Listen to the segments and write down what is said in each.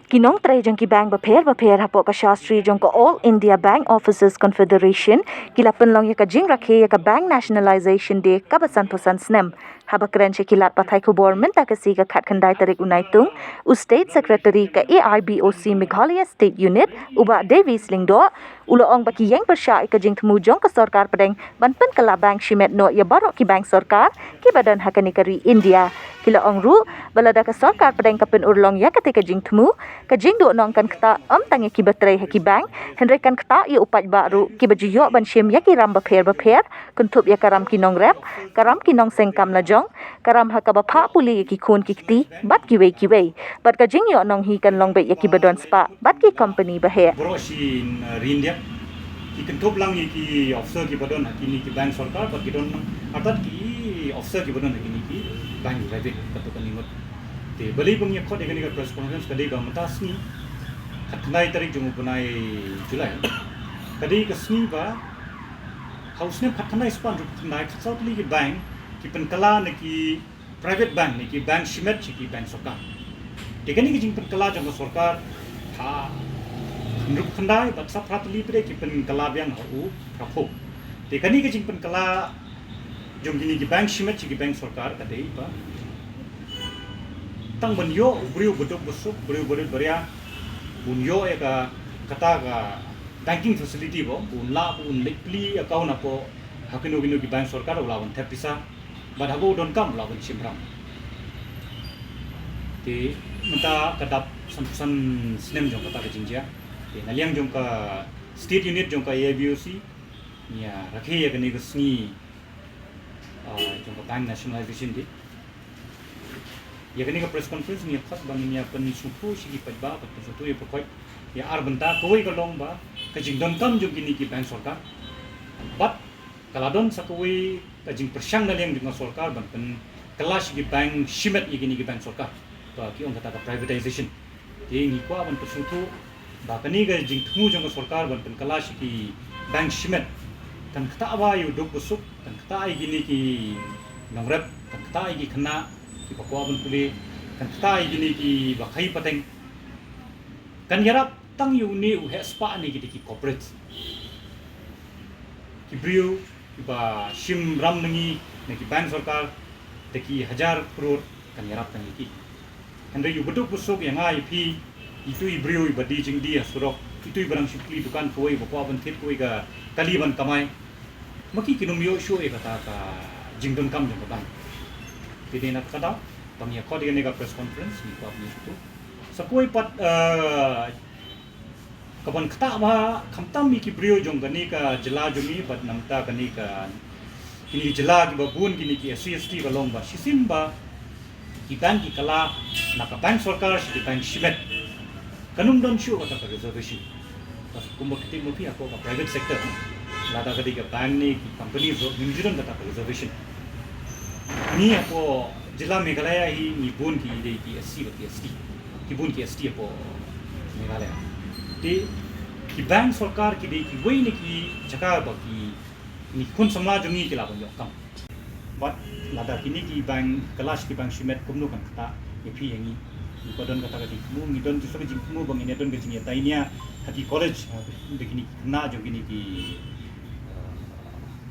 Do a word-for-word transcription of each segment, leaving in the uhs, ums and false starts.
Ki nongtrei jong ki bank bapher bapher hapoh ka Shastri jong ka All India Bank Officers Confederation ki la pynlong ïa ka jingrakhe ïa ka Bank Nationalization Day kaba sanphew san snem. Haba kren sha ki lad pathai khubor mynta ka sngi ka khatkhyndai tarik u Naitung, u State Secretary ka A I B O C Meghalaya State Unit, u Bah Davis Lyngdoh, u la ong ba ki ïeng pyrshah ïa ka jingthmu jong ka sorkar pdeng ban pynkylla bank shimet noh ïa baroh ki bank sorkar kiba don ha kane ka ri India. Ki la ong ruh ba lada ka sorkar pdeng ka pynurlong ïa kata ka jingthmu, ka jingduhnong kan ktah ym tang ïa kiba trei ha ki bank, hynrei kan ktah ïa u paidbah ruh kiba ju ïoh ban shim ïa ki ram bapher bapher, kynthup ïa ka ram ki nongrep, ka ram ki nongseng kam lajong, ka ram ha kaba phah pule ïa ki khun ki kti bad kiwei kiwei. Bad ka jingïohnong hi kan long beit ïa kiba don spah bad ki company ba heh. Baroh shi, uh, ri India ki kynthup lang ïa ki officer kiba don ha kine ki bank sorkar bad ki don lang artat ki officer kiba don ha kine ki bank private, katto katne ngut. Te balei ba ngi ïa khot ïa kane ka press conference ka dei ba mynta sngi khatkhyndai tarik jong u bnai July ka dei ka sngi ba ha u snem khatkhyndai spah hynriewphew khyndai khatsaw tylli ki bank ki pynkylla na ki private bank ne ki bank shimet sha ki bank sorkar. Te kane ka jingpynkylla jong ka sorkar ha hynriewphew khyndai bad saphra tylli pat ki pynkylla biang ha u phra phew. Te kane ka jingpynkylla jong kine ki bank shimet sha ki bank sorkar ka dei ba tang ban ïoh u briew ba duk ba suk, briew ba rit ba ria, bun ïoh ïa ka kata ka banking facility ba un lah ba un leit plie account hapoh ha kino kino ki bank sorkar u lah ban thep pisa. Bad haba u donkam u lah ban shim ram. Te mynta ka dap san, san snem jong kata ka jingjia. Te na liang jong ka state unit jong ka A I B O C ngi ïa rakhe ïa kane ka sngi, ah, jong ka bank nationalization day. Ïa kane ka press conference ngi ïa khot ba ngin ïa pynsngewthuh sha ki paidbah, ban pynsngewthuh ïa pyrkhat ïa ar bynta, kawei ka long ba ka jingdonkam jong kine ki bank sorkar. Bad ka la don sa kawei ka jingpyrshang na liang jong ka sorkar ban pynkylla sha ki bank shimet ïa kine ki bank sorkar ba ki ong kata ka privatization. Te ngi kwah ban pynsngewthuh ba kane ka jingthmu jong ka sorkar ban pynkylla sha ki bank shimet kan ktah ba ïa u duk ba suk, kan ktah ïa kine ki nongrep, kan ktah ïa ki khynnah kiba kwah ban pule, kan ktah ïa kine kiba khaïi pateng. Kan ïarap tang ïa une u heh spah ne ki dei ki corporate. Ki briew kiba shim ram na ngi na ki bank sorkar da ki hajar klur kan ïarap tang ïa ki. Hynrei u ba duk ba suk ïa nga ïa phi, itu i briew iba die jingdie ha surok, itu iba dang shu khulli dukan kawei, ba kwah ban thied kawei ka kali ban kamai, ma ki kin ym ïoh shuh ïa kata ka jingdonkam jong ka bank. Te dei na kata ka daw ba ngi ïa khot ïa kane ka press conference, ngi kwah ban ïathuh. Sa kawei pat, eh, ka ban ktah ba khamtam ïa ki briew jong kane ka jylla jong ngi bad namar kane ka, kine ki jylla kiba bun kine ki S C S T ka long ba shisien ba ki bank ki kylla na ka bank sorkar sha ki bank shimet, kan ym don shuh kata ka reservation. Bad kumba ka tip ma phi hapoh ka private sector, lada ka dei ka bank ne ki company ruh, ngim ju don kata ka reservation. Ngi hapoh jylla Meghalaya hi ngi bun ki dei ki S C bad ki S T. Ki bun ki S T hapoh Meghalaya. Te ki bank sorkar ki dei kiwei na ki jaka ba ki, kine ki khun samla jong ngi ki lah ban ïoh kam. Bad lada kine ki bank kylla sha ki bank shimet, kumno kan ktah ïa phi ïa ngi? Ngi ba don kata ka jingthmu, ngi don jingthmu ba ngin ïa don ka jingïatainia ha ki college, ha, da kine ki khynnah jong kine ki, eh,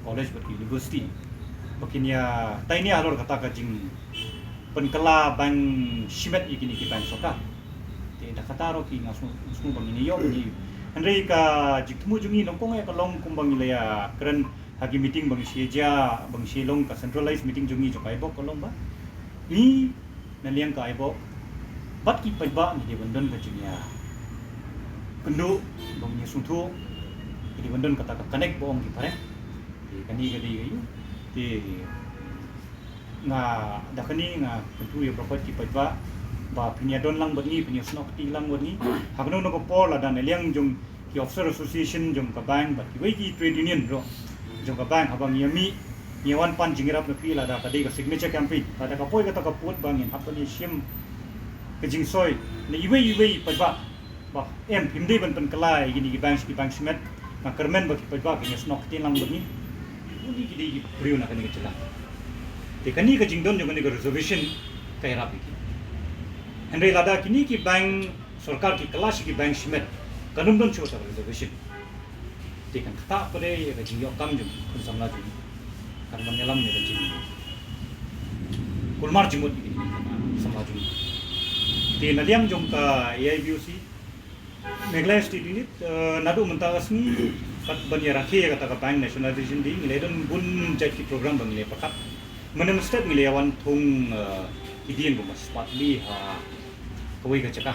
college bad ki university, ba kin ïatainia halor kata ka jingpynkylla bank shimet ïa kine ki bank sorkar. Te da kata ruh ki, nga sngew, sngew ba ngin ïoh ngi. Hynrei ka jingthmu jong ngi nyngkong ïa ka long kumba ngi la ïa kren ha ki meeting ba ngi shu ïa jia, ba ngi shu long ka centralized meeting jong ngi jong ka IBOC ka long ba ngi na liang ka IBOC bad ki paidbah ngi dei ban don ka jingïakynduh, ba ngi sngewthuh, ngi dei ban don kata ka connect ba ong ki phareng. Te kane ka dei ka ïa, te nga da kane nga kyntu ïa baroh ki paidbah ba phin ïa don lang bad ngi, phin ïa snoh kti lang bad ngi ha kano kano ka por, lada na liang jong ki officer association jong ka bank bad kiwei ki trade union ruh jong ka bank, haba ngi ïa mih, ngi ïa wan pan jingïarap na phi lada ka dei ka signature campaign, lada ka poi kata ka pud ba ngin hap ban ïa shim ka jingsoi na iwei iwei paidbah. Ba em, phim dei ban pynkylla ïa kine ki bank, ki bank shimet. Nga kyrmen ba ki paidbah kin ïa snoh ktien lang bad ngi. Une ki dei ki briew na kane ka jylla. Te kane ka jingdon jong kane ka reservation ka ïarap ïa ki. Hynrei lada kine ki bank Sorkar ki kylla sha ki bank shimet, kan ym don shuh kata ka reservation. Te kan ktah pat ïa ka jingïoh kam jong ki khun samla jong ngi. Kan ban ïalam ïa ka jing kulmar jingmut ïa ki khun samla jong ngi. Te na liang jong ka A I B O C Meghalaya State Unit, eh, naduh mynta ka sngi, kat ban ïarakhe ïa kata ka bank nationalization, ngi la don bun jait ki program ba ngi la pyrkhat. Mynne mynstep ngi la wan thung, eh, ki dieng ba spah tylli ha kawei ka jaka.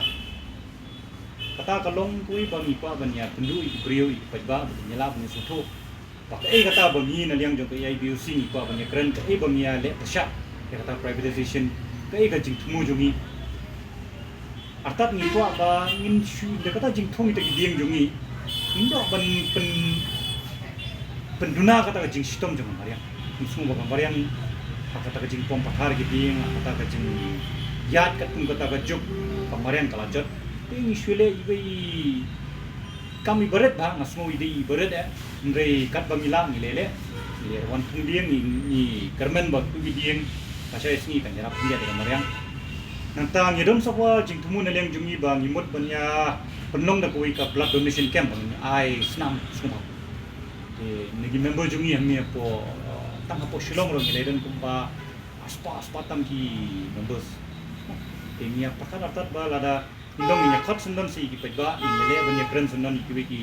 Kata ka long kawei ba ngi kwah ban ïa pynduh ïa ki briew, ïa ki paidbah, ba kin ïaleh ban ïa sngewthuh ba kaei kata ba ngi na liang jong ka A I B O C ngi kwah ban ïa kren, kaei ba ngi ïa leh pyrshah ïa kata privatization, kaei ka jingthmu jong ngi. Artat ngi kwah ba ngin shu da kata jingthung ïa kita ki dieng jong ngi, ngin ïoh ban pyn, pynduna kata ka jingshitom jong ka mariang. Ngi sngew ba ka mariang ha kata ka jingpom pathar ki dieng, ha kata ka jingïaid katkum kata ka juk, ka mariang ka la jot. Te ngi shu leh iwei i kam iba rit bha, nga sngew i dei iba rit eh. Hynrei katba ngi lah ngi leh leh. Ngi leh wan thung dieng, ngi, ngi kyrmen ba tu ki dieng ka shai sngi kan ïarap khyndiat ïa ka mariang. Nangta ngi don sa kawei jingthmu na liang jong ngi ba ngi mut ban ïa pynlong da kawei ka blood donation camp ba ngin ai snam sngewbha. Te na ki member jong ngi hangne hapoh, eh, tang hapoh Shillong ruh ngi la don kumba spah, spah tam ki members. Te ngi ïa pyrkhat artat ba lada ngin long ngin ïa khot syndon sa ïa ki paidbah, ngin ïa leh ban ïa kren syndon ïa kiwei ki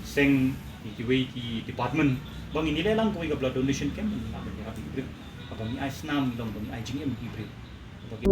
seng, ïa kiwei ki department ba ngin ïa leh lang kawei ka blood donation camp, ngin ïa ban ïarap ïa ki briew. Kaba ngi ai snam, long ba ngi ai jingim ïa ki briew. Kaba ki